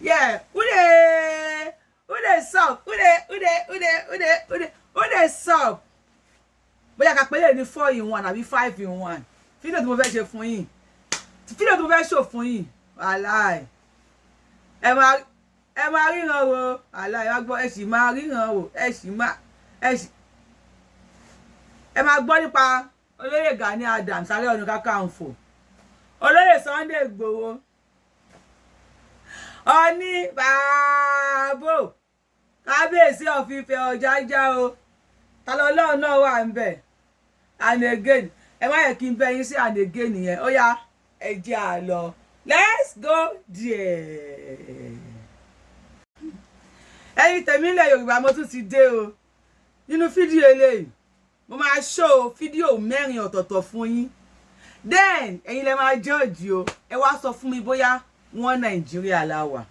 Yeah, who dey sup, who dey sup? Bóyá ká pélé ní four in one àbí five in one. Fídíò tí mo fẹ́ ṣe fún yín, fídíò tí mo fẹ́ ṣò fún yín, wàláì, ẹ máa ríran wo. Wàláì, wá gbọ́, ẹ sì máa ríran wo, ẹ sì máa ẹ sì ẹ máa gbọ́ nípa olóyè Gani Adams, Ààrẹ Ọ̀nà Kakanfò, olóyè Sunday Igboho, Ọọ̀ni bàbò, kábíyèsí of Ifẹ̀ Ọ̀jájá o. Ta lọ́lọ́run náà wà ń bẹ̀. And again, ẹ má yẹ kí n bẹ yín sí. And again yẹn, ó yá, ẹ jẹ́ à lọ, let's go there. Ẹ̀yin tèmi ilẹ̀ Yorùbá, mo tún ti dé o. Nínú fídíò eléyìí, mo máa show fídíò mẹ́rin ọ̀tọ̀ọ̀tọ̀ fún yín. Then ẹ̀yin lẹ máa judge o. Ẹ wá sọ fún mi bóyá wọ́n Nàìjíríà la wà.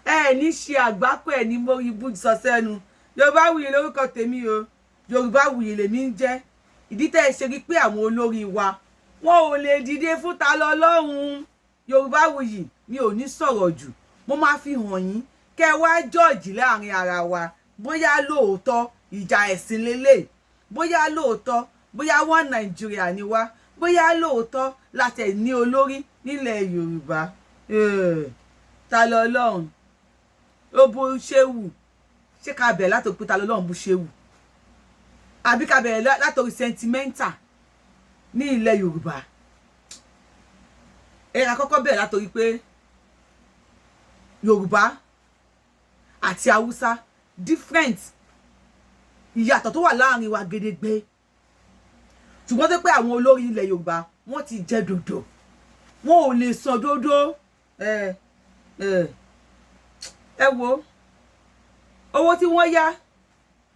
Ẹ ní ṣe àgbákò ẹ ní mórí ibú sọ sẹ́nu. Yorùbá Wuyì lórúkọ tèmi o, Yorùbá Wuyì lèmi ń jẹ́. Ìdí tẹ́ ẹ ṣe rí pé àwọn olórí wa, wọn ò lè dìde fún ta lọ lọ́hùn. Yorùbá Wuyì mi ò ní sọ̀rọ̀ jù. Mo máa fi hàn yín, kẹ́ ẹ wá judge láàrin ara wa bóyá lóòótọ́ ìjà ẹ̀sìn lélẹ̀, bóyá lóòótọ́, bóyá wọ́n Nàìjíríà ni wá, bóyá lóòótọ́ láti ní olórí nílẹ̀ Yorùbá. Ta lọ lọ́hùn ó bó ṣéwù? Ṣé ká bẹ̀rẹ̀ látòrí pé ta lọ lọ́hùn bú ṣéwù, àbí ká bẹ̀rẹ̀ látòrí sentimental ní ilẹ̀ Yorùbá? Ẹ ká kọ́kọ́ bẹ̀rẹ̀ látòrí pé Yorùbá àti Haúsá different, ìyàtọ̀ tó wà láàrin wa gedegbe. Ṣùgbọ́n tó pé àwọn olórí ilẹ̀ Yorùbá, wọ́n ti jẹ dòdò, wọn ò lè sọ dòdò. Ẹ ẹ ẹ wo owó tí wọ́n yá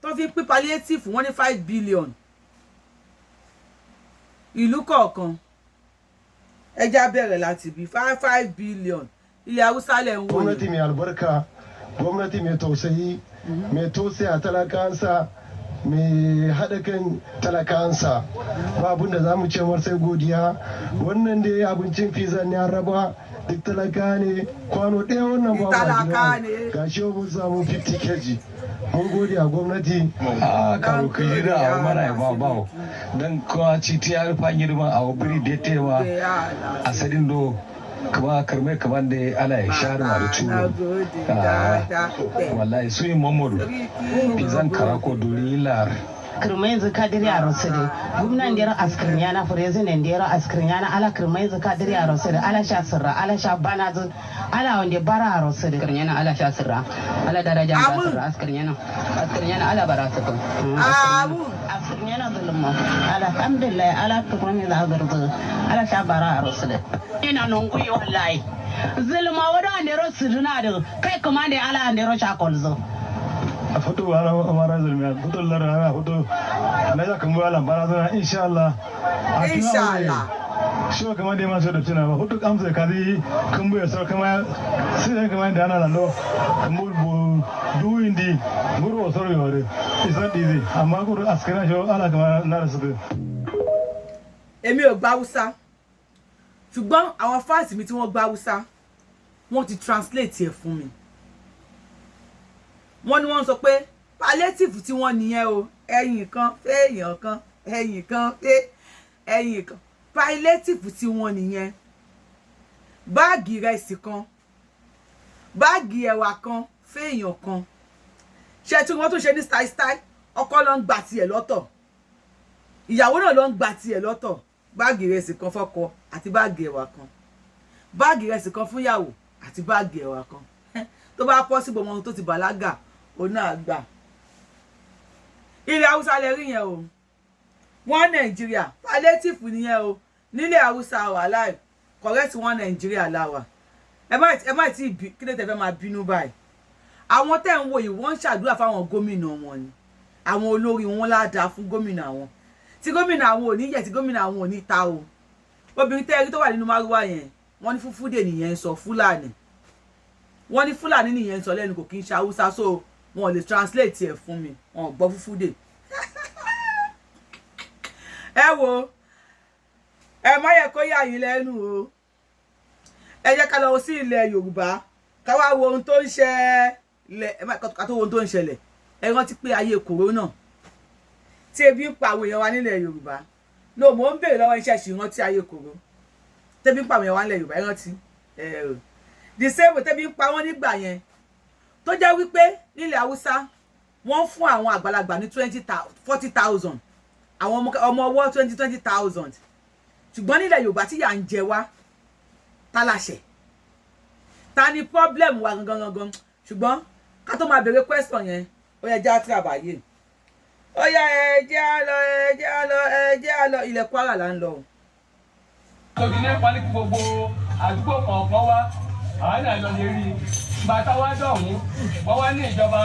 tó fi ń pín palliative, wọ́n ní 5 billion ìlú kọ̀ọ̀kan. Ẹja bẹ̀rẹ̀ láti bí 5 5 billion ilẹ̀ Haúsá lẹ̀ ń wò. Gwamnati mai albarka, gwamnati mai tausayi, mai tausaya talakansa, mai haɗa kan talakansa. Ba abin da za mu ce mar sai godiya. Wannan dai abincin pizza ne, an raba duk talaka ne, kwano ɗaya wannan ba. Talaka ne. Ga shi mun samu 50 kg. Mun gode a gwamnati. A karo kujira a mara ba ba dan kuma ci ti ya fa girma a biri da tewa asalin do kuma karmai kamar da ana ya share ma da turo. Wallahi su yi Mamadu bizan karako duri lar. Kirmai zaka diri a roside gumnan dero askrin yana president dero askrin yana ala kirmai zaka diri a roside. Ala sha sirra, ala sha bana zu, ala wanda bara a roside. Askrin yana ala sha sirra, ala daraja da sirra. Askrin yana, askrin yana, ala bara su. Amin. Askrin yana zulma, alhamdulillah. Ala kirmai za garzu, ala sha bara a roside. Ina nungu wallahi zulma wada andero sirna da kai kuma da ala andero sha kolzo. Foto wara wara zulmiya foto lara foto na ja kan wala bara zana insha Allah. Insha Allah. Shi kamar da masu da tuna ba foto kamsa kazi kan buya sau kama sai kamar da ana lando kan bu du indi nguru soro yore. It's not easy, amma kuru askana sho ala kama na su. Èmi ò gba Haúsá, ṣùgbọ́n àwọn fans mi tí wọ́n gba Haúsá, wọ́n ti translate ẹ̀ fún mi. Wọ́n ní wọ́n sọ pé palliative tí wọ́n nìyẹn o, ẹ̀yìn kan fẹ́ẹ̀yàn kan, ẹ̀yìn kan fẹ́ ẹ̀yìn kan. Palliative tí wọ́n nìyẹn, báàgì ìrẹsì kan, báàgì ẹ̀wà kan fẹ́ẹ̀yàn kan. Ṣé tí wọ́n tún ṣe ní style style, ọkọ ló ń gba tiẹ̀ lọ́tọ̀, ìyàwó náà ló ń gba tiẹ̀ lọ́tọ̀. Báàgì ìrẹsì kan fọ́kọ àti báàgì ẹ̀wà kan, báàgì ìrẹsì kan fúnyàwó àti báàgì ẹ̀wà kan. Tó bá possible, ọmọ tó ti bàlágà, òun náà gbà. Ilẹ̀ Haúsá lè rí yẹn o. Wọ́n Nàìjíríà palliative nìyẹn o. Nílẹ̀ Haúsá wà láì correct. Wọ́n Nàìjíríà láwà. Ẹ má tí bí kí ló tẹ fẹ́ máa bínú báyìí? Àwọn tẹ́ ń wo yìí, wọ́n ń ṣàdúrà fáwọn gómìnà wọn ni. Àwọn olórí wọn ládàá fún gómìnà àwọn tí gómìnà àwọn ò ní yẹ, tí gómìnà àwọn ò ní ta o. Obìnrin tẹ́ rí tó wà nínú márúwá yẹn, wọ́n ní fúfúdè nìyẹn ń sọ. Fúlàní, wọ́n ní Fúlàní nìyẹn ń sọ lẹ́nu, kò kí ń ṣe Haúsá, so wọn ò lè translate ẹ̀ fún mi. Wọn ò gbọ́ fúfúdè. Ẹ wo, ẹ má yẹ kó yà yín lẹ́nu o. Ẹ jẹ́ ká lọ sí ilẹ̀ Yorùbá. Ká wá wo ohun tó ń ṣẹlẹ̀. Ẹ má ká tó wo ohun tó ń ṣẹlẹ̀, ẹ rántí pé ayé kòrónà tí ebi ń pa àwọn èèyàn wa nílẹ̀ Yorùbá no, mò ń béèrè lọ́wọ́ iṣẹ́ ṣì rántí ayé kòró tẹ́bí ń pa àwọn èèyàn wa nílẹ̀ Yorùbá? Ẹ rántí ẹ o, the same tẹ́bí ń pa wọ́n nígbà yẹn, tó jẹ́ wípé nílẹ̀ Haúsá, wọ́n fún àwọn àgbàlagbà ní 20, 40,000, àwọn ọmọ ọwọ́ twenty twenty thousand. Ṣùgbọ́n nílẹ̀ Yorùbá tí yà ń jẹ wá, ta láṣẹ, ta ni problem wa gangan gangan? Ṣùgbọ́n ká tó máa béèrè question yẹn, ó yẹ já tí àbáyé, ó yá, ẹ jẹ́ á lọ, ẹ jẹ́ á lọ, ẹ jẹ́ á lọ. Ilẹ̀ Kwara là ń lọ o. Tóbi ní pálí gbogbo àdúgbò kọ̀ọ̀kan wá, àwọn náà lọ lè rí i. Bàtà wá dọ̀hún, wọ́n wá ní ìjọba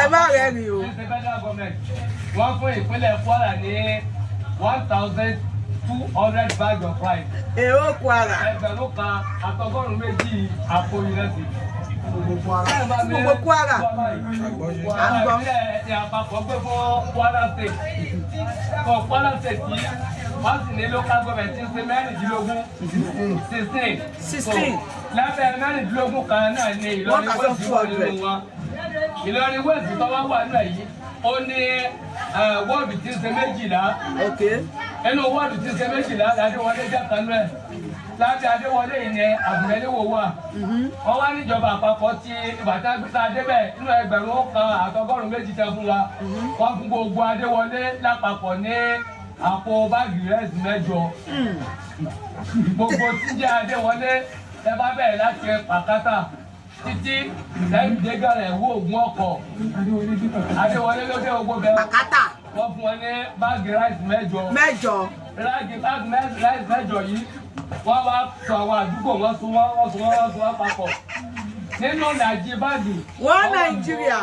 Ẹ má rẹ́rìn o. ní federal government, wọ́n fún ìpínlẹ̀ Kwara ní 1,200 bags of rice. Èrò Kwara. 1200 àpò ìrẹsì. Gbogbo Kwara. À ń gbọ́. Ìpínlẹ̀ ní àpapọ̀ gbé fún Kwara State. For Kwara State yìí, wọ́n sì ní local government tí ń ṣe 16. 16. 16. Lábẹ́ 16 kan náà ní Ìlọrin West wà nínú wọn. Ìlọrin West tó wá wà náà yìí, ó ní wọ́ọ̀dù tí ń ṣe 12. Inú wọ́ọ̀dù tí ń ṣe 12, Adéwọlé jẹ́ kan náà. Lábẹ́ Adéwọlé yìí ni Àgùnbẹ́léwò wà. Wọ́n wá níjọba àpapọ̀ tí ìbàdàn gbé débẹ̀, nínú 1200 tẹ fún wa, wọ́n fún gbogbo Adéwọlé lápapọ̀ ní àpò báàgì rẹ́sì 8. Gbogbo tí ń jẹ́ Adéwọlé, ẹ bá bẹ̀rẹ̀ láti Pàkátà títí lẹ́yìn dégàrẹ̀ wó ògùn ọkọ̀, Adéwọlé ló dé gbogbo bẹ́ẹ̀. Pàkátà. Wọ́n fún wọn ní báàgì rice 8. 8. Báàgì rice 8 yìí, wọ́n wá sọ àwọn àdúgbò, wọ́n sún wọ́n, wọ́n sún wọ́n, wọ́n sún wọ́n papọ̀ nínú ìdajì báàgì. Wọ́n Nàìjíríà.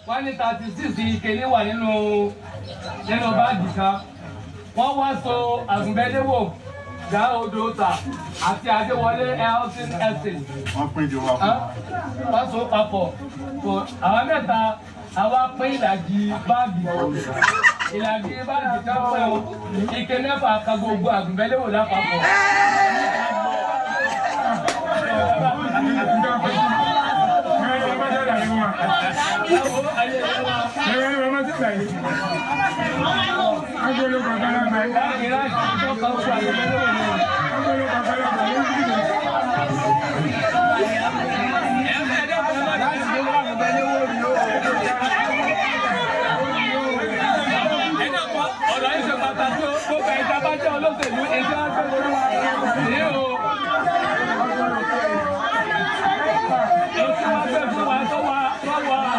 Wọ́n ní 36 ike ní wà nínú báàgì kan. Wọ́n wá so Àgùnbẹ́léwò, dá odò ta àti Adéwọlé Housing Estate. Wọ́n pín ìjọba fún Wọ́n so papọ̀ so àwọn mẹ́ta, àwa pín ìlàjì báàgì. Ìlàjì báàgì tó pẹ́ o, ike 6 kan gbogbo Àgùnbẹ́léwò lápapọ̀. Báàgì rice tó kan gbogbo Àgùnbẹ́léwò ni. Ọ̀rọ̀ yìí ṣe pàtàkì o. Gbogbo ẹ̀ka bá jẹ́ olóṣèlú ẹ̀jẹ̀ á fẹ́ lórí ní o. Ètò wa fẹ́ fún wa tó wà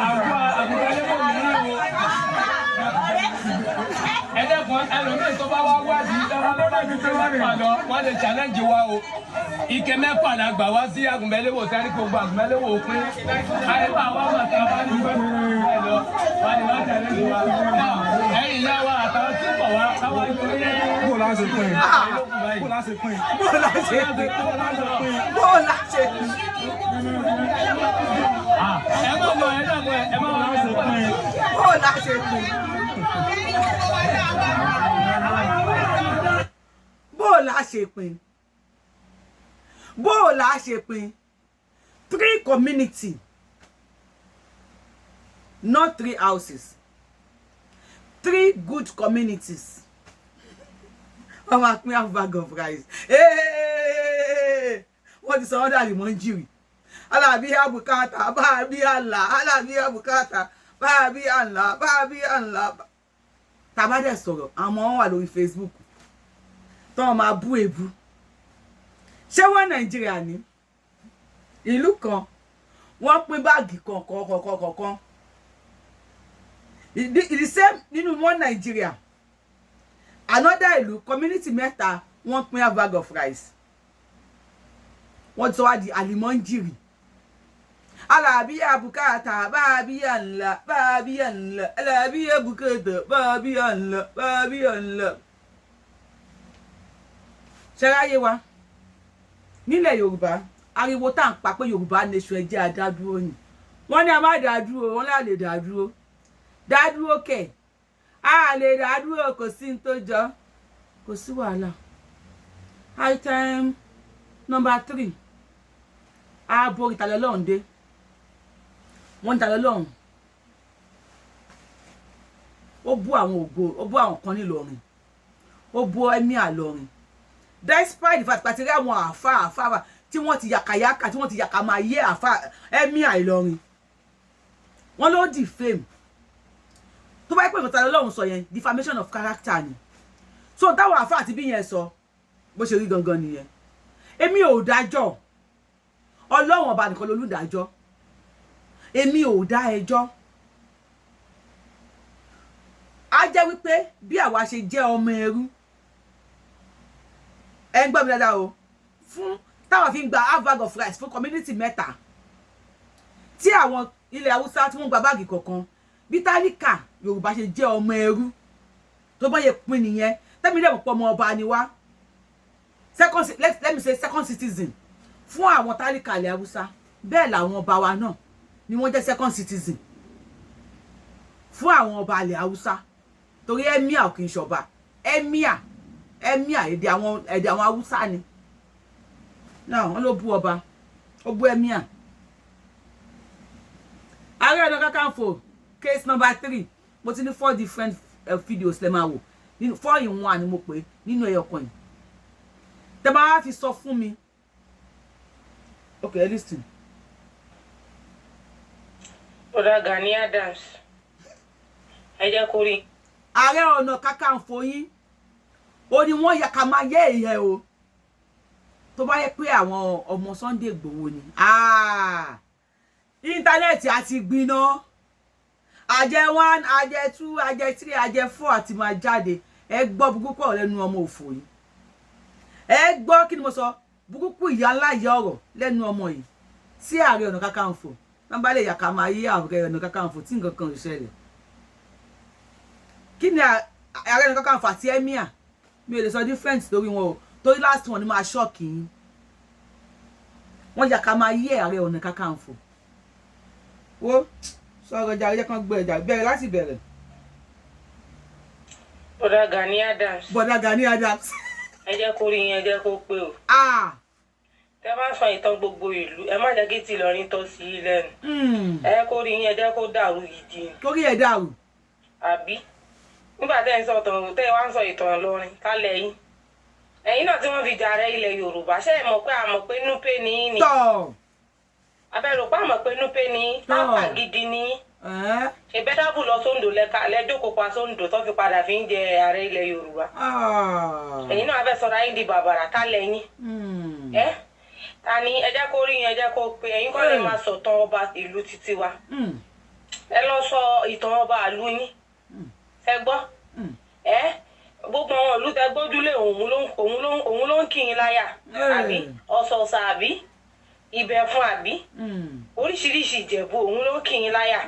àgọ́ Àgùnbẹ́léwò nìyí o. Ẹ dẹ́kun, ẹlòmíì tó bá wá wádìí lọ́wọ́ lọ́wọ́ ju pé wọ́n fà lọ, wọ́n lè challenge wa o. Ike 6 la gbà wá sí Àgùnbẹ́léwò sẹ́ni, gbogbo Àgùnbẹ́léwò pín. Àyẹ̀wò àwọn ọmọ àti àwọn àti bẹ́ẹ̀ lọ, wọ́n ní wọ́n challenge wa. Ẹ̀yin ìyá wa àtàwọn tí ń bọ̀ wá káwá yóò ní. Bó la ṣe pín? Bó la ṣe pín? Bó la ṣe pín? Bó la ṣe pín? Ẹ má lọ, ẹ dàgbọ́, ẹ má lọ, ẹ pín. Bó la ṣe pín? Bó la ṣe pín? Bó la ṣe pín? Three community, not three houses, three good communities, wọ́n máa pín half bag of rice. Wọ́n ti sọ wọ́n dàrí mọ́ ń jìrì. Alábí àbùkátà bá a bí àlà, alábí àbùkátà bá a bí àlà, bá a bí àlà. Tá a bá dẹ̀ sọ̀rọ̀, àwọn ọmọ wọn wà lórí Facebook tó wọn máa bú èbú. Ṣé wọ́n Nàìjíríà ní ìlú kan, wọ́n pín báàgì kọ̀ọ̀kan kọ̀ọ̀kan kọ̀ọ̀kan, the same nínú wọn Nàìjíríà, another ìlú, community mẹ́ta, wọ́n pín half bag of rice. Wọ́n ti sọ wá di àlìmọ́njìrì. Alábíyá bùkátà bábíyà ńlá, bábíyà ńlá, alábíyá bùkátà bábíyà ńlá, bábíyà ńlá. Ṣẹ́ráyé wa nílẹ̀ Yorùbá, ariwo tá à ń pa pé Yorùbá nation, ẹ jẹ́ adádúró ni. Wọ́n ní a má dá dúró, wọ́n ní a lè dá dúró. Dá dúró kẹ̀, a lè dá dúró, kò sí ní tó jọ, kò sí wàhálà. Item number 3, ààbò ìtàlẹ̀ ọlọ́run dé. Wọ́n ń ta lọ́lọ́run. Ó bú àwọn ògo, ó bú àwọn kan nílọrin, ó bú emir lọrin, despite the fact pàtí rí àwọn àáfà àáfà tí wọ́n ti yàkàyàkà, tí wọ́n ti yàkà máa yé àáfà emir Ìlọrin. Wọ́n ló defame. Tó bá yẹ pé nǹkan tí Ọlọ́run sọ yẹn, defamation of character ni. So táwọn àáfà àti bí yẹn sọ, bó ṣe rí gangan nìyẹn. Èmi ò dájọ́, Ọlọ́run ọba nìkan lolúdájọ́. Èmi ò dá ẹjọ́. Á jẹ́ wípé bí àwa ṣe jẹ́ ọmọ ẹrú, ẹ ń gbọ́ mi dáadáa o, fún táwọn fi ń gba half bag of rice fún community mẹ́ta, tí àwọn ilẹ̀ Haúsá tí wọ́n gba báàgì kọ̀ọ̀kan, bí tálíkà Yorùbá ṣe jẹ́ ọmọ ẹrú tó bá yẹ pin nìyẹn. Tẹ́mi dẹ̀ mọ̀ pọ̀ ọmọ ọba ni wá, second, let me say second citizen fún àwọn tálíkà ilẹ̀ Haúsá. Bẹ́ẹ̀ làwọn ọba wa náà ni wọ́n jẹ́ second citizen fún àwọn ọba ilẹ̀ Haúsá, torí emir ò kì í ṣọba. Emir, emir, èdè àwọn Haúsá ni. Náà wọ́n ló bú ọba, ó bú emir. Ààrẹ Ọ̀nà Kakanfò, case number 3. Mo ti ní four different videos lẹ́ máa wò nínú four in one ni mo pè nínú ẹyọ kan yìí. Tẹ́ bá fi sọ fún mi. Okay, listen. Bọ́dà Gani Adams, ẹ jẹ́ kó rí. Ààrẹ Ọ̀nà Kakanfò yín, ó ní wọ́n yà ká máa yé ìyẹn o. Tó bá yẹ pé àwọn ọmọ Sunday Igboho ni, íńtánẹ́ẹ̀tì àti gbiná. Àjẹ 1, àjẹ 2, àjẹ 3, àjẹ 4 àti máa jáde. Ẹ gbọ́ burúkú ọ̀rọ̀ lẹ́nu ọmọ òfò yìí. Ẹ gbọ́, kí ni mo sọ? Burúkú ìyá ńlá ìyá ọ̀rọ̀ lẹ́nu ọmọ yìí sí Ààrẹ Ọ̀nà Kakanfò. Wọ́n bá lè yàkà máa yí Ààrẹ Ọ̀nà Kakanfò tí nǹkan kan ò ṣẹlẹ̀. Kí ni Ààrẹ Ọ̀nà Kakanfò àti emir? Mi ò lè sọ difference lórí wọn o, torí last one ni máa shock yín. Wọ́n yàkà máa yí Ààrẹ Ọ̀nà Kakanfò. Wo sọ̀rọ̀ jàre, jẹ́ kán gbé ẹ̀jà bẹ̀rẹ̀ láti bẹ̀rẹ̀. Bọ́dà Gani Adams. Bọ́dà Gani Adams. Ẹ jẹ́ kó rí yín, ẹ jẹ́ kó pé o. Tẹ bá sọ ìtàn gbogbo ìlú, ẹ má jẹ́ kí ti Ìlọrin tọ́ sí i lẹ́nu. Ẹ jẹ́ kó rí yín, ẹ jẹ́ kó dàrú gidi. Kórí ẹ̀ dàrú. Àbí nígbà tẹ́ ń sọ ìtàn, tẹ́ wá ń sọ ìtàn Ìlọrin kálẹ̀ yín, ẹ̀yin náà tí wọ́n fi jàre ilẹ̀ Yorùbá, ṣé ẹ mọ̀ pé a mọ̀ pé Núpé ní í ni? Tọ̀. Abẹ́rò pa mọ̀ pé Núpé ní í, tápà gidi ní í. Ṣe bẹ́ẹ̀ dábù lọ sóńdò lẹ́ka lẹ́jọ́kọ̀ pa sóńdò tó fi padà fi ń jẹ ààrẹ ilẹ̀ Yorùbá. Ẹ̀yin náà fẹ́ sọ̀rọ̀ ayé di bàbàrà kálẹ̀ yín. Ẹ́ ta ni? Ẹ jẹ́ kó rí yẹn, ẹ jẹ́ kó pé ẹ̀yin kọ́ lè máa sọ̀tàn ọba ìlú títí wa. Ẹ lọ sọ ìtàn ọba ìlú yín. Ẹ gbọ́, ẹ gbogbo àwọn ìlú tẹ gbójúlé, òun ló ń kí yín láyà, àbí ọ̀sọ̀ọ̀sà, àbí ibẹ̀ fún, àbí oríṣiríṣi Ìjẹ̀bú, òun ló ń kí yín láyà.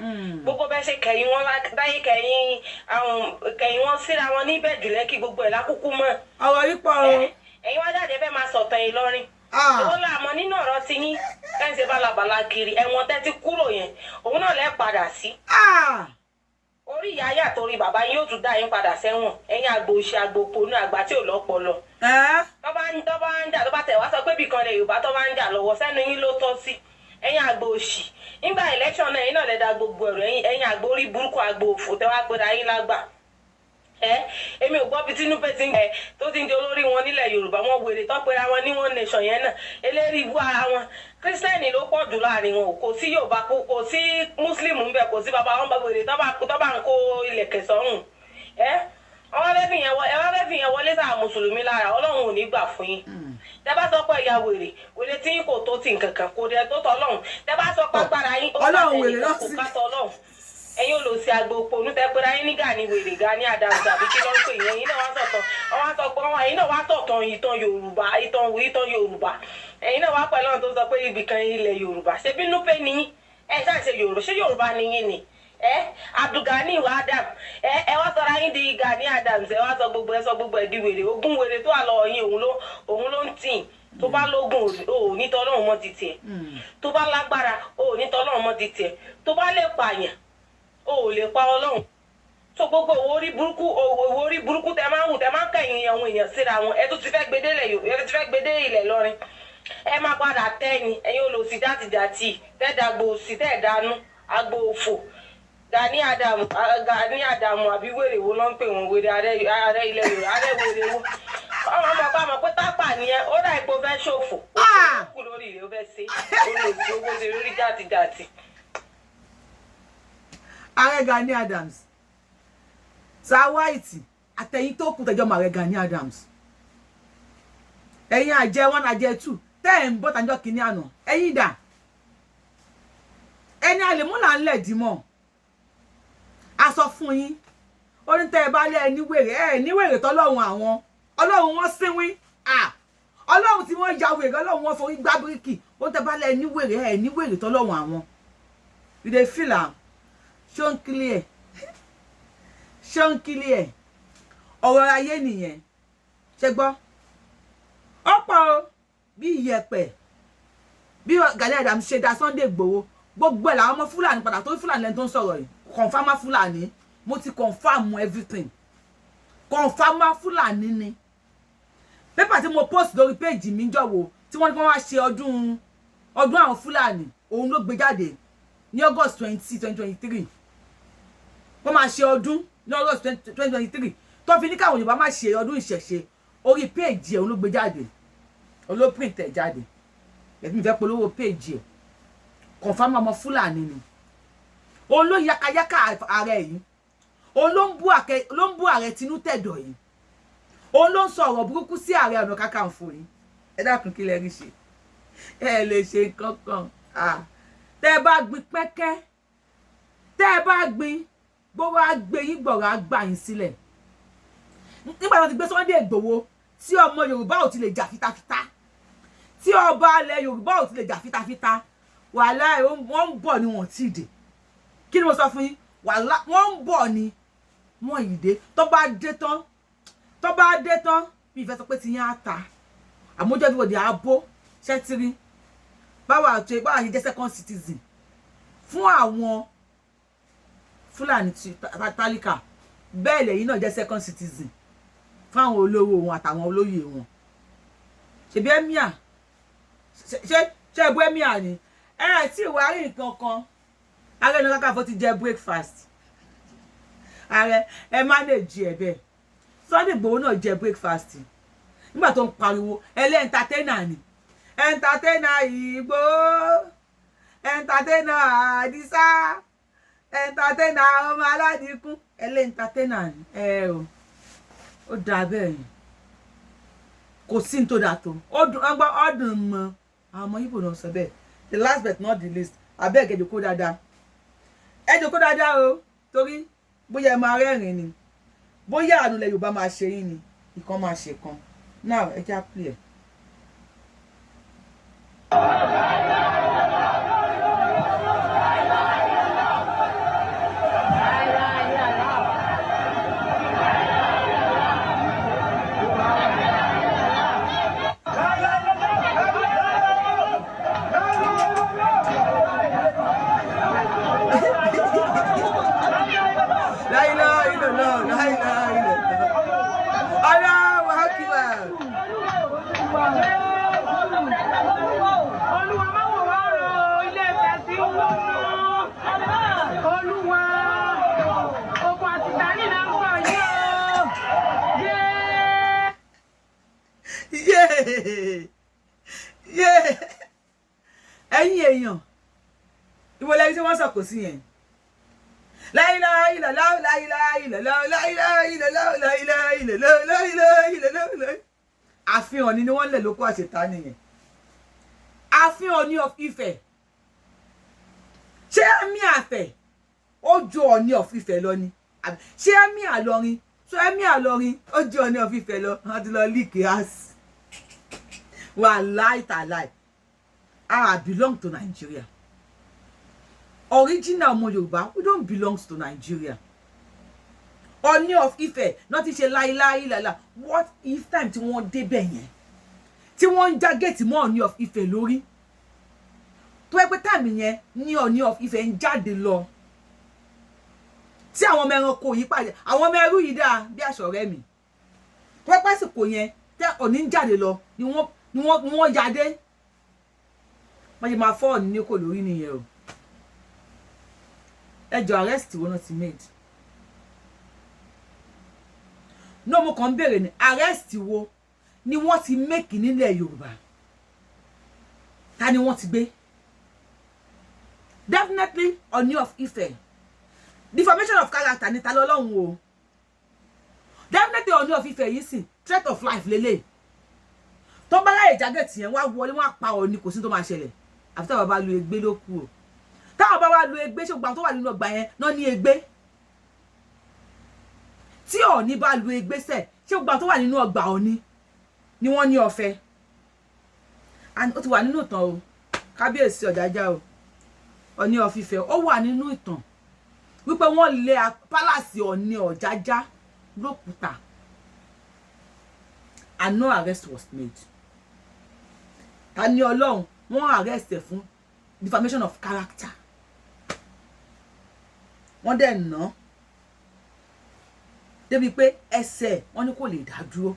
Gbogbo bẹ́ẹ̀ ṣe kẹ̀yìn wọn láyé, kẹ̀yìn àwọn kẹ̀yìn wọn síra wọn níbẹ̀ jùlẹ̀ kí gbogbo ẹ̀ lákúkú mọ̀. Ọ̀rọ̀ yìí pọ̀ o. Ẹ̀yin wá jáde fẹ́ máa sọ̀tàn Ìlọrin. Owó làmọ́ nínú ọ̀rọ̀ ti yín ẹ̀ ń ṣe bálabàla kiri. Ẹ̀wọ̀n tẹ́ ti kúrò yẹn, òun náà lẹ́ padà sí. Orí ìyá yà torí bàbá yín yóò tún dá yín padà sẹ́wọ̀n. Ẹ̀yin àgbò òṣì, àgbò òpònú, àgbà tí ò lọ́pọlọ. Tó bá ń jà, tó bá tẹ̀ wá sọ pé bìkan lè Yorùbá tó bá ń jà lọ́wọ́ sẹ́nu yín ló tọ́ sí. Ẹ̀yin àgbò òṣì, nígbà election náà, ẹ̀yin náà lè da gbogbo ẹ̀rọ. Ẹ̀yin àgbò orí burúkú, àgbò òfò, tẹ́ wá pera yín lágbà. Ẹ èmi ò gbọ́ bí Tinubu ti ń ẹ tó ti ń di olórí wọn nílẹ̀ Yorùbá. Wọn wèrè tó pera wọn ní one nation yẹn náà, eléyìí ibú ara wọn. Kírísítẹ́nì ló pọ̀ jù láàrin wọn, kò sí Yorùbá, kò sí Mùsùlùmí ńbẹ, kò sí bàbá wọn bá wèrè tó bá ń kó ilẹ̀kẹ̀ sọ́rùn. Ẹ wọ́n fẹ́ fi yẹn wọ, ẹ wá fẹ́ fi yẹn wọlé sáà mùsùlùmí lára. Ọlọ́run ò ní gbà fún yín. Tẹ bá sọ pé ìyá wèrè wèrè tí yín kò tó ti nǹkan kan, kò dẹ̀ tó tọ́lọ́run. Tẹ bá sọ pé agbára yín ó Ọlọ́run wèrè kò lọ́sí. ká tọ́lọ́run. Ẹ̀yin olùsí àgbò òpònú tẹ pé ráyín ní Gani wèrè, Gani Adams, àbí kí ló ń pè yẹn. Ẹ̀yin náà wá sọ̀tàn, wọ́n wá sọ pé wọ́n, ẹ̀yin náà wá sọ̀tàn ìtàn Yorùbá, ìtàn Yorùbá. Ẹ̀yin náà wá pẹ̀lú ọ̀n tó sọ pé ibìkan ilẹ̀ Yorùbá. Ṣé bínú pé ní ẹ ṣáà ṣe Yorùbá? Ṣé Yorùbá ni yín ni? Ẹ Abdulgani Adam, ẹ wá sọra yín di Gani Adams. Ẹ wá sọ gbogbo, ẹ sọ gbogbo ẹ di wèrè. Ogún wèrè tó wà lọ́wọ́ yín, òun ló ń tì. Tó bá lógún, ò ní tọ́lọ́run mọ́ ti tiẹ̀. Tó bá lágbára, ò ní tọ́lọ́run mọ́ ti tiẹ̀. Tó bá lè pààyàn, o ò lè pa Ọlọ́run. Tó gbogbo owó orí burúkú tẹ máa ń wù, tẹ máa ń kẹ̀yìn àwọn èèyàn síra wọn, ẹ tún ti fẹ́ gbedé lẹ̀ Yorùbá, ẹ tún ti fẹ́ gbedé ilẹ̀ lọ́rin. Ẹ máa padà tẹ́ ni. Ẹ̀yin olòṣì játijàti, tẹ́ dàgbò òsì, tẹ́ dànù. Agbo òfò. Gani Adam, Gani Adamu, àbí wèrè wo ló ń pè wọ́n, wèrè ààrẹ, ààrẹ ilẹ̀ Yorùbá, ààrẹ wèrè wo. Ọmọ ọmọ pa mọ̀ pé tápà nìyẹn, ó dà ipò fẹ́ ṣòfò. Ó kú lórí rẹ̀, ó fẹ́ ṣe orí òsì owó ṣe lórí jàtijàti. Ààrẹ Gani Adams, Sir White, àtẹ̀yìn tó kù tẹjọ́ mọ ààrẹ Gani Adams, ẹ̀yin àjẹ one, àjẹ two, tẹ́ ẹ̀ ń bọ́ tàjọ́ kìíní àná, ẹ̀yin dà? Ẹni àlèmúlà ńlẹ̀ dìímọ̀. A sọ fún yín, ó ní tẹ́ ẹ bá lé ẹ ní wèrè, ẹ ní wèrè tọ́lọ́run, àwọn ọlọ́run wọn sínwín, ọlọ́run tí wọ́n ya wèrè, ọlọ́run wọn forí gbá bíríkì. Ó ní tẹ́ bá lé ẹ ní wèrè, ẹ ní wèrè tọ́lọ́run àwọn. You dey feel am? Ṣó ń clear? Ṣó ń clear? Ọ̀rọ̀ ayé nìyẹn. Ṣe gbọ́? Ọ̀pọ̀ o, bí iyẹ̀pẹ̀ bí Gani Adams ṣe da Sunday Igboho, gbogbo ẹ̀ làwọn ọmọ Fúlàní padà tó. Fúlàní lẹni tó ń sọ̀rọ̀ yìí, confirm Fúlàní. Mo ti confirm everything, confirm Fúlàní ni. Pépà tí mo post lórí péèjì mi jọ̀wọ́, tí wọ́n ní kí wọ́n wá ṣe ọdún àwọn Fúlàní, òun ló gbé jáde ní August 20, 2023. Wọ́n máa ṣe ọdún ní August 2023, tó fi ní káwọn Yorùbá má ṣe ọdún ìṣẹ̀ṣe. Orí péèjì ẹ̀, òun ló gbé jáde, òun ló print ẹ̀ jáde. Ẹ̀mí fẹ́ polówó péèjì ẹ̀. Confirm ọmọ Fúlàní ni. Òun ló yakayaka ààrẹ yìí, òun ló ń bú ààrẹ tinú tẹ̀dọ̀ yìí, òun ló ń sọ ọ̀rọ̀ burúkú sí Ààrẹ Ọ̀nà Kakanfò yìí. Ẹ dákun, kí lẹ rí ṣe? Ẹ lè ṣe kankan. Tẹ́ ẹ bá gbin pẹ́kẹ́, tẹ́ ẹ bá gbin gbogbo, á gbé yín gbọ̀rọ̀, á gbà yín sílẹ̀. Nígbà tó ti gbé Sunday Igboho, tí ọmọ Yorùbá ò ti lè jà fitafita, tí ọba alẹ̀ Yorùbá ò ti lè jà fitafita, wàhálà, wọ́n ń bọ̀ ni, wọ́n ti dé. Kí ni mo sọ fún yín? Wàhálà, wọ́n ń bọ̀ ni, wọ́n yìí dé. Tó bá dé tán, tó bá dé tán, mi ìfẹ́ sọ pé ti yín á ta àmójọ́ everybody á bó ṣẹ́tírí. Báwa ṣe jẹ́ second citizen fún àwọn Fúlàní tálíkà, bẹ́ẹ̀ lẹ́yìn náà jẹ́ second citizen fún àwọn olówó wọn àtàwọn olóyè wọn. Ṣebí emir, ṣe ẹbú emir ni ẹ tí ìwà rí nǹkan kan. Ààrẹ Ọ̀nà Kakanfò ti jẹ breakfast. Ààrẹ, ẹ manage ẹ bẹ́ẹ̀. Sunday Igboho náà jẹ breakfast nígbà tó ń pariwo ẹlẹ́ entertainer ni, entertainer Igboho, entertainer Àdìsá, entertainer ọmọ aládìkún, ẹlẹ́ entertainer ni ẹ o. Ó dáa bẹ́ẹ̀ yẹn, kò sí ní tó dáa tó ọdún ọdún mọ́. Àwọn ọmọ Ìgbò náà sọ bẹ́ẹ̀. The last but not the least, abeg, ẹ jókòó dáadáa, ẹ jókòó dáadáa o, torí bóyá ẹ máa rẹ́rìn ni, bóyá àánú ilẹ̀ Yorùbá máa ṣe yín ni, ìkan máa ṣe kan. Now, ẹ já play ẹ. La ilaha illallah, la ilaha illallah. Allahu akbar. Olúwa, má wò wá rọ ilé Ifẹ̀ sí wó. Olúwa, ogun àtìtánì náà ń bọ̀ yìí o. Yéé. Yeah. Yeah. Ẹ̀yin èèyàn, ìwọ lẹ́yìn tí wọ́n sọ kò sí yẹn. La ilaha illallah, la ilaha illallah, la ilaha illallah, la ilaha illallah, la ilaha illallah. Àfihàn ni wọ́n lẹ̀ lóko àṣetánì yẹn. Àfihàn ní of Ifẹ̀. Ṣé Emir Ifẹ̀ ó ju Ọọ̀ni of Ifẹ̀ lọ ni? Ṣé Emir Ìlọrin, ṣé Emir Ìlọrin ó ju Ọọ̀ni of Ifẹ̀ lọ? Wọ́n ti lọ leak house. Wàláì tàláì. I belong to Nigeria. Original ọmọ Yorùbá, we don't belong to Nigeria. Ọọ̀ni of Ifẹ̀ náà ti ṣe láíláí làlá. What if time tí wọ́n débẹ̀ yẹn, tí wọ́n ń já géètì mọ́ Ọọ̀ni of Ifẹ̀ lórí, tó yẹ pé time yẹn ní Ọọ̀ni of Ifẹ̀ ń jáde lọ, tí àwọn ọmọ ẹranko yìí pàdé, àwọn ọmọ ẹrú yìí dáa bí aṣọ ọ̀rẹ́ mi, tó yẹ pásìkò yẹn tẹ Ọọ̀ni ń jáde lọ ni wọ́n jáde, wọ́n ṣe máa fọ́ Ọọ̀ni ní kò lórí nìyẹn o. Ẹ jọ, arrest wo náà ti made? No, mo kàn ń béèrè ní, arrest wo ni wọ́n ti make nílẹ̀ Yorùbá? Ta ni wọ́n ti gbé? Definitely Ọọ̀ni of Ife, defamation of character ni. Ta lọ́lọ́run o? Definitely Ọọ̀ni of Ife yìí sìn, threat of life lélẹ̀. Tó bá láyè jágẹ̀tì yẹn, wá wọlé, wọ́n á pa Ọọ̀ni. Kò sí tó máa ṣẹlẹ̀ àfi táwọn bá lu egbé ló kù o. Táwọn bá wá lu egbé, ṣùgbọ́n àwọn tó wà nínú ọgbà yẹn náà ní egbé? Tí Ọọ̀ni bá lu egbé sẹ̀, ṣé gbogbo àwọn tó wà nínú ọgbà Ọọ̀ni ni wọ́n ní ọ̀fẹ́? And ó ti wà nínú ìtàn o. Kábíyèsí Ọ̀jájá o, Ọọ̀ni of Ifẹ̀, ó wà nínú ìtàn wípé wọ́n lé palace Ọọ̀ni Ọ̀jájá lókùúta and no arrest was made. Ta ni Ọlọ́run? Wọ́n arrest ẹ̀ fún defamation of character, wọ́n dẹ̀ ná débi pé ẹsẹ̀ wọ́n ní kò lè dá dúró.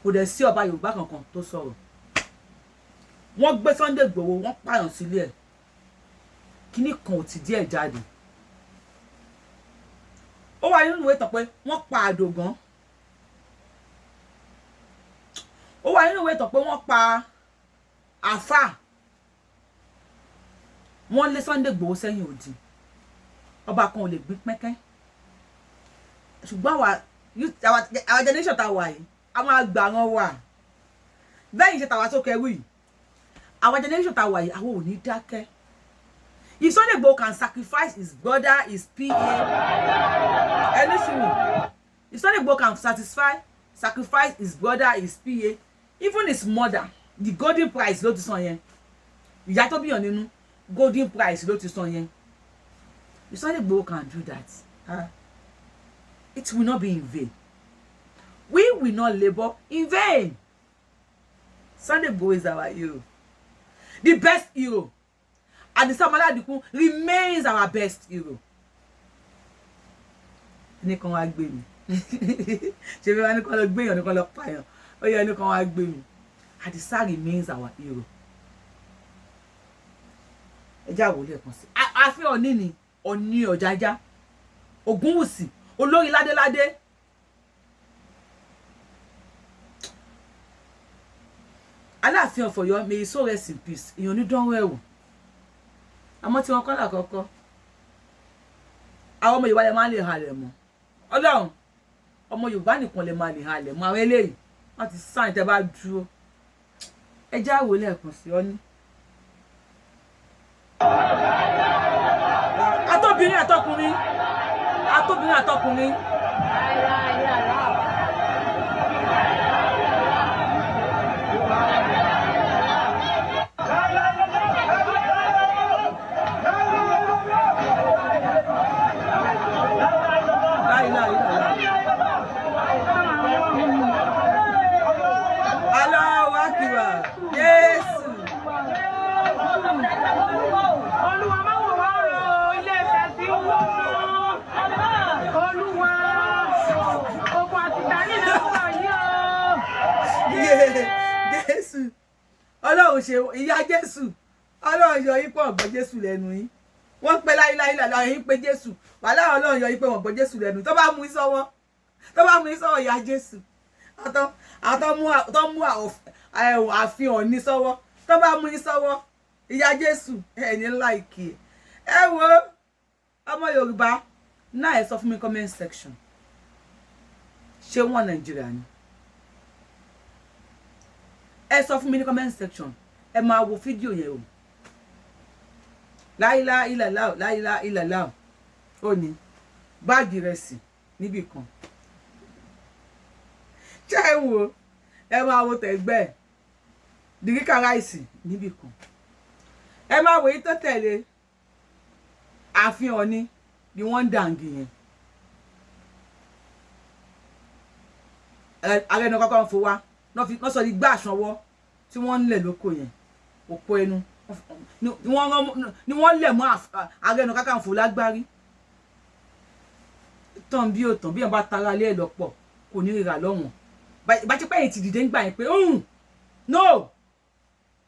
Kò dẹ̀ sí ọba Yorùbá kankan tó sọ̀rọ̀. Wọ́n gbé Sunday Igboho, wọ́n pààyàn sílé ẹ̀, kíní kan ò ti díẹ̀ jáde. Ó wà nínú ìwé ìtàn pé wọ́n pa Àdògán. Ó wà nínú ìwé ìtàn pé wọ́n pa àfà, wọ́n lé Sunday Igboho sẹ́yìn òdì. Ọba kan ò lè gbín pẹ́kẹ́. Ṣùgbọ́n àwa generation tá a wà yìí, a máa gbà wọn wà bẹ́ẹ̀ yìí ṣe tàwa sókè ẹrú yìí. Àwa generation tá a wà yìí, àwọn ò ní dákẹ́. If Sunday Igboho can sacrifice his brother, his PA, ẹni sùúrù, if Sunday Igboho can satisfy sacrifice his brother, his PA, even his mother, the golden price ló ti san yẹn. Ìyá tó bíyàn nínú, golden price ló ti san yẹn. If Sunday Igboho can do that, huh, it will not be in vain. We will not labour in vain. Sunday Igboho is our hero, the best hero. Adisa Ọmọládìkún remains our best hero. Ní kan wá gbé mi, ṣe bí wọn ní kan lọ gbéyàn, ní kan lọ pààyàn, ó yẹ ní kan wá gbé mi. Adisa remains our hero. Ẹ já wòlé ẹ̀kan sí ààfin Ọ̀ní ni Ọ̀ní Ọ̀jájá Ògúnwùsì, olórí ládéládé. Aláàfin of Ọ̀yọ́, may his soul rest in peace. Èèyàn ní dánwó ẹ̀wò, àmọ́ tí wọ́n kọ́ lákọ́kọ́, àwọn ọmọ Yorùbá lè máa lè halẹ̀ mọ́ Ọlọ́run. Ọmọ Yorùbá nìkan lè máa lè halẹ̀ mọ́. Àwọn eléyìí, wọ́n ti sáyìn. Tẹ́ bá dúró, ẹ já wò lẹ́ẹ̀kan sí ọ ní. Àtobìnrin àtọkùnrin, àtobìnrin àtọkùnrin. Allahu Akbar, Jésù. Olúwa, má wò wá rò, ilé Ifẹ̀ tí ń wó. Olúwa, ogun àtìtánì ló ń bọ̀ yìí o. Jésù, Ọlọ́run ṣe ìyá Jésù. Ọlọ́run yọ yín pọ̀ gbọ́ Jésù lẹ́nu yín. Wọ́n pẹ́ láíláí làwọn yín pé Jésù wàhálà. Ọlọ́run yọ yín pé wọ́n gbọ́ Jésù lẹ́nu. Tó bá mú yín sọ́wọ́, tó bá mú yín sọ́wọ́, ìyá Jésù, àtọ́ mú àfihàn ní sọ́wọ́, tó bá mú yín sọ́wọ́, ìyá Jésù, ẹ̀yin ńlá ìkì ẹ wo ọmọ Yorùbá náà. Ẹ sọ fún mi, comment section, ṣé wọ́n Nàìjíríà ni? Ẹ sọ fún mi ní comment section. Ẹ máa wo fídíò yẹn o. Láìlá ìlàlá, láìlá ìlàlá. Ó ní báàgì ìrẹsì níbì kan. Ṣé ẹ wo? Ẹ máa wo tẹ̀gbẹ́ dìríkà rice níbì kan. Ẹ máa wòye tó tẹ̀lé ààfin Ọ̀ní ni wọ́n ń dàǹgì yẹn. Ààrẹ náà kọ́kọ́ ń fowá wọ́n sọ di gbá àsanwọ́ tí wọ́n ń lẹ̀ lóko yẹn, òkú ẹnu ni wọ́n lẹ̀ mọ́ Ààrẹ Ọ̀nà Kakanfò lágbárí. Tán bí ò tán, bí wọn bá tara lé ẹ̀ lọ́pọ̀, kò ní rírà lọ́wọ́n. Bá ti pẹ́yìn ti dìde ń gbà yẹn pé no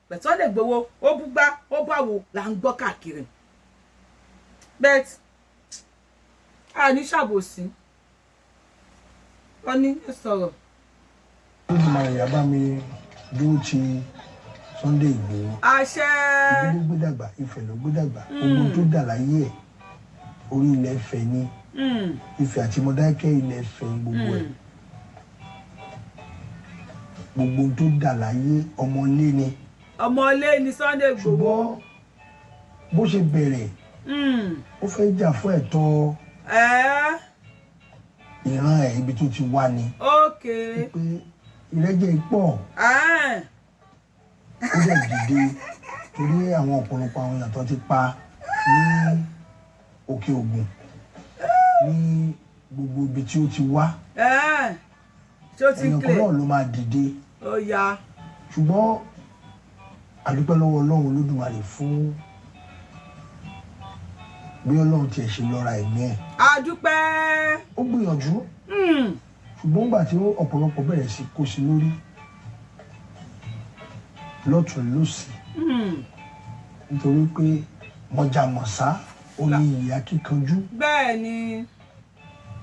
pẹ̀tọ́ lè gbowó, ó búgbá, ó báwo là ń gbọ́ káàkiri. But a ní ṣàbòsí. Wọ́n ní ẹ sọ̀rọ̀. Olódùmarè á bá mi dúró ti Sunday Igboho. Àṣẹ. Ibi ló gbé dàgbà, Ifẹ̀ ló gbé dàgbà. Ogun tó dà láyé ẹ̀, orí ilẹ̀ Ifẹ̀ ni. Ifẹ̀ àti Mọdákẹ́kẹ́, ilẹ̀ Ifẹ̀ ní gbogbo ẹ̀. Gbogbo tó dà láyé, ọmọlé ni. Ọmọlé ni Sunday Igboho. Ṣùgbọ́n bó ṣe bẹ̀rẹ̀, ó fẹ́ jà fún ẹ̀tọ́ ìran ẹ̀, ibi tó ti wá ni. Pé ìrẹ́jẹ pọ̀, ó dẹ̀ dìde torí àwọn ọ̀pọ̀lọpọ̀ àwọn èèyàn tó ti pa ní Òkè Ògùn, ní gbogbo ibi tí ó ti wá. Ṣé ó ti Èèyàn kan clear? náà ló máa dìde. Ó yá. Ṣùgbọ́n a dúpẹ́ lọ́wọ́ Ọlọ́run Olódùmarè fún bí Ọlọ́run tiẹ̀ ṣe lọ́ra ẹ̀mí ẹ̀. A dúpẹ́. Ó gbìyànjú, ṣùgbọ́n nígbà tí ọ̀pọ̀lọpọ̀ bẹ̀rẹ̀ sí kó sí lórí lọ́tún lọ́sì, nítorí pé mọ̀jàmọ̀sá ó ní ìyá kíkanjú. Bẹ́ẹ̀ ni.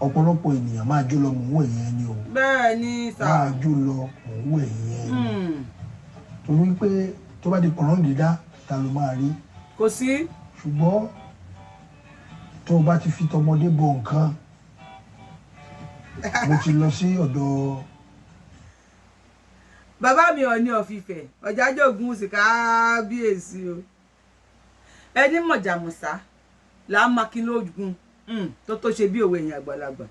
Ọ̀pọ̀lọpọ̀ ènìyàn, máa jó lọ, mò ń wẹ̀ yẹn ni o. Bẹ́ẹ̀ ni sà. Máa jó lọ, mò ń wẹ̀ yẹn ni, torí pé tó bá di pọ̀rọ̀ǹgìdá, ta ló máa rí? Kò sí. Ṣùgbọ́n tó o bá ti fi tọmọdé bọ nǹkan, mo ti lọ sí ọ̀dọ̀ Bàbá mi, Ọọ̀ni of Ifẹ̀, Ọ̀jájá Ògúnwùsì, kábíyèsí o. Ẹni mọ̀jàmọ̀sá là ń makinlógun tó ṣe bí òwe ẹ̀yìn àgbàlagbà.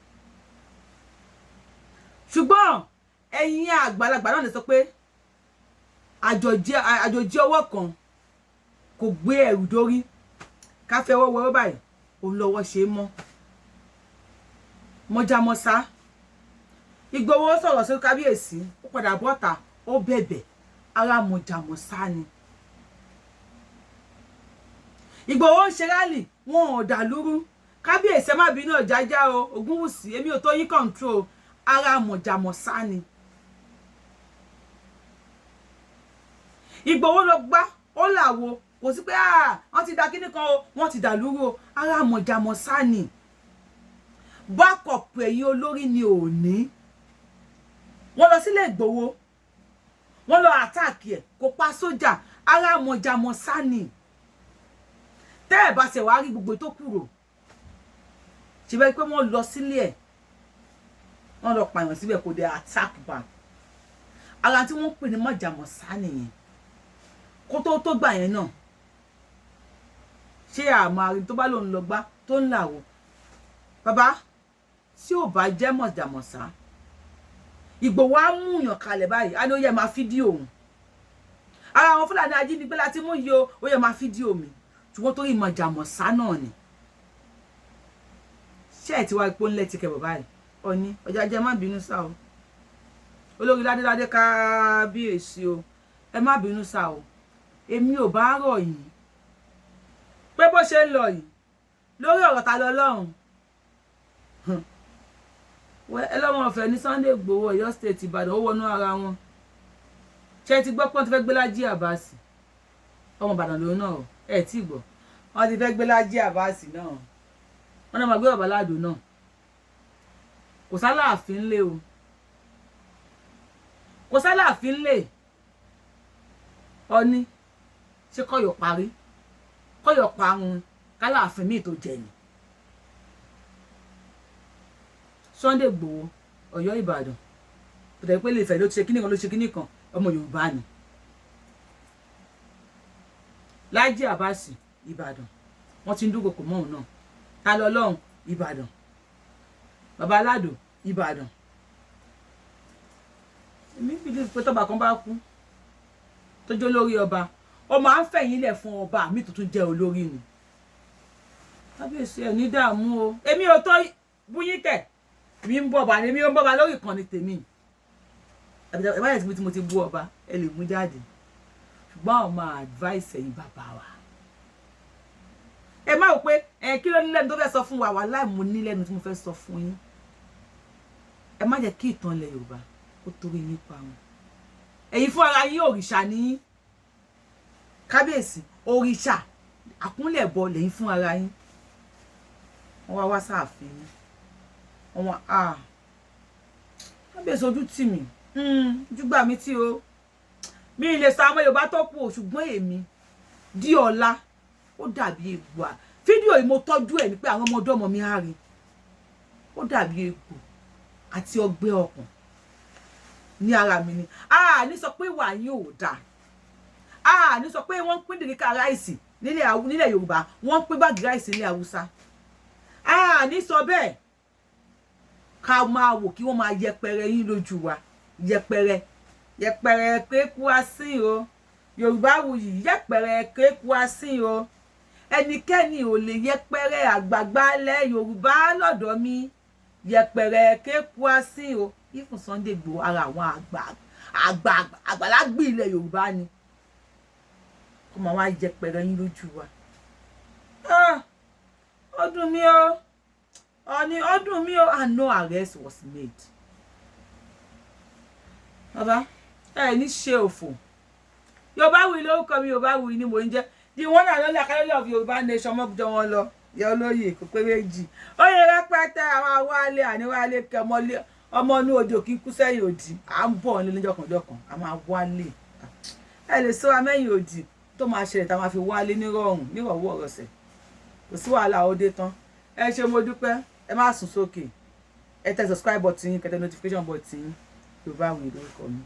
Ṣùgbọ́n ẹ̀yin àgbàlagbà náà lè sọ pé àjòjì ọwọ́ kan kò gbé ẹrù dórí. Ká fẹ́ ọwọ́ wọ́wọ́ báyìí, òun lọ́wọ́ ṣe é mọ́. Mọ̀jàmọ̀sá Ìgbòho sọ̀rọ̀ sí kábíyèsí, ó padà bọ́ta, ó bẹ̀bẹ̀. Ara mọ̀jàmọ̀sá ni Ìgbòho ń ṣe rally, wọn ò dà lúrú. Kábíyèsí, ẹ má bínú, Ọ̀jájá o Ògúnwùsì, èmi ò tó yín control. Ara mọ̀jàmọ̀sá ni Ìgbòho lọ gbá, ó làwo, kò sí pé wọ́n ti da kíní kan o, wọ́n ti dà lúrú o. Ara mọ̀jàmọ̀sá ni. Backup ẹ̀yin olórí ni ò ní. Wọ́n lọ sílé Ìgbòho, wọ́n lọ attack ẹ̀, kò pa sójà. Ara mọ̀jàmọ̀sá ni. Tẹ́ ẹ̀ bá ṣe wàá rí gbogbo tó kúrò ṣe bẹ́ẹ̀ pé wọ́n lọ sílé ẹ̀, wọ́n lọ pààyàn síbẹ̀, kò dé attack back. Ara tí wọ́n ń pè ní mọ̀jàmọ̀sá nìyẹn. Kó tó gbà yẹn náà, ṣé àmọ́ àrí tó bá lòun lọ gbá tó ń là wò? Bàbá, tí ò bá jẹ́ mọ̀jàmọ̀sá, Ìgbòho á mú yàn kalẹ̀ báyìí, á ní ó yẹ máa fídíò òun. Ara àwọn Fúlàní ajínigbé láti mú yìí o, ó yẹ máa fídíò mi. Ṣùgbọ́n torí mọ̀jàmọ̀sá náà ni. Ṣé ẹ̀ tí wàá ipò ńlẹ̀ ti kẹ̀ bọ̀ báyìí? Ọ̀ní Ọ̀jájá, má bínú sá o. Olórí ládéládé, kábíyèsí o, ẹ má bínú sá o. Èmi ò bá rọ̀ yín pé bó ṣe ń lọ yìí lórí ọ̀rọ̀ ta lọ lọ́rùn ẹlọ́mọ ọ̀fẹ́ ní Sunday Igboho, Ọ̀yọ́ State, Ìbàdàn, ó wọnú ara wọn. Ṣé ti gbọ́ pọ́n ti fẹ́ gbé Lájí Àbáàsì? Ọmọ Ìbàdàn lòun náà, ẹ tí gbọ́, wọ́n ti fẹ́ gbé Lájí Àbáàsì náà, wọ́n náà máa gbé bàbá Ládò náà. Kò sáláàfin ńlé o, kò sáláàfin ńlé. Ọní ṣé kọ́yọ̀ parí, kọ́yọ̀ parun, káláàfin míì tó jẹ ni. Sunday Igboho, Ọ̀yọ́, Ìbàdàn, pẹ̀tẹ̀ pé lè fẹ́ ló ti ṣe kíní kan, ló ṣe kíní kan, ọmọ Yorùbá ni. Lájí Àbáàsì, Ìbàdàn, wọ́n ti ń dúnkokò mọ́ òun náà. Ta lọ lọ́hùn Ìbàdàn, bàbá Aládò, Ìbàdàn. Èmi believe pé tọ́ba kan bá kú tó jẹ́ olórí ọba, ó máa ń fẹ̀yìn lẹ̀ fún ọba mi tuntun jẹ́ olórí ni. Kábíyèsí, ẹ̀ ní dààmú o. Èmi ò tó búyín tẹ̀, mi ń bọ̀ bá, èmi ò ń bọ̀ bá lórí ìkànnì tèmi. Ẹ bá yẹ tí mo ti bú ọba, ẹ lè mú jáde. Ṣùgbọ́n àwọn máa advice ẹ̀yin bàbá wa, ẹ má wò pé ẹ kí ló ní lẹ́nu tó fẹ́ sọ fún wa. Wà láì mo ní lẹ́nu tí mo fẹ́ sọ fún yín. Ẹ má jẹ́ kí ìtàn ilẹ̀ Yorùbá kó torí yín pa wọn. Ẹ̀yin fún ara yín, òrìṣà ní yín. Kábíyèsí, òrìṣà àkúnlẹ̀bọ lẹ́yìn fún ara yín. Wọ́n wá wá sáàfin yín, wọ́n wá, ah, kábíyèsí, ojú tì mí, júgbà mi tí o mi lè sọ àwọn Yorùbá tó kù o, ṣùgbọ́n èmi di ọ̀la, ó dàbí egbò à. Fídíò yìí, mo tọ́jú ẹ̀ ní pé àwọn ọmọdé ọmọ mi á rí. Ó dàbí egbò àti ọgbẹ́ ọkàn ní ara mi ni. A ní sọ pé ìwà yín ò dáa, a ní sọ pé wọ́n ń pín derica rice nílẹ̀ Yorùbá, wọ́n ń pín bag rice nílẹ̀ Haúsá. A ní sọ bẹ́ẹ̀. Ká máa wò kí wọ́n máa yẹpẹrẹ yín lójú wa, yẹpẹrẹ yẹpẹrẹ kéku asín o. Yorùbá wuyì, yẹpẹrẹ kéku asín o. Ẹnikẹ́ni ò lè yẹpẹrẹ àgbààgbà lẹ̀ Yorùbá lọ́dọ̀ mi. Yẹpẹrẹ kéku asín o. Even Sunday Igboho, ara àwọn àgbà àgbà àgbàlagbì ilẹ̀ Yorùbá ni, kó máa wá yẹpẹrẹ yín lójú wa. Ó dùn mí o, ọ̀ní, ó dùn mí o. And no arrest was made. Bàbá, ẹ ní ṣe òfò. Yorùbá Wuyi lórúkọ mi, Yorùbá Wuyi ni mò ń jẹ́, the one and only Academy of Yorùbá Nation. Mọ́jọ wọn lọ yẹ olóyè kò pé méjì, oyè rẹpẹtẹ. Àwọn awálé àníwálé kẹmọlé ọmọ inú odò kí kú sẹ́yìn òdì. À ń bọ̀ nílé jọkànjọkàn, a máa wálé. Ẹ lè sọ amẹ́yìn òdì tó máa ṣẹlẹ̀ tá a máa fi wálé nírọ̀rùn, nírọ̀wọ́ ọ̀rọ̀sẹ̀. Kò sí wàhálà, ó dé tán. Ẹ ṣé, mo dúpẹ́. Ẹ má sùn sókè. Ẹ tẹ subscribe button yín, kẹ tẹ notification button yín. Yorùbá Wuyi lórúkọ mi.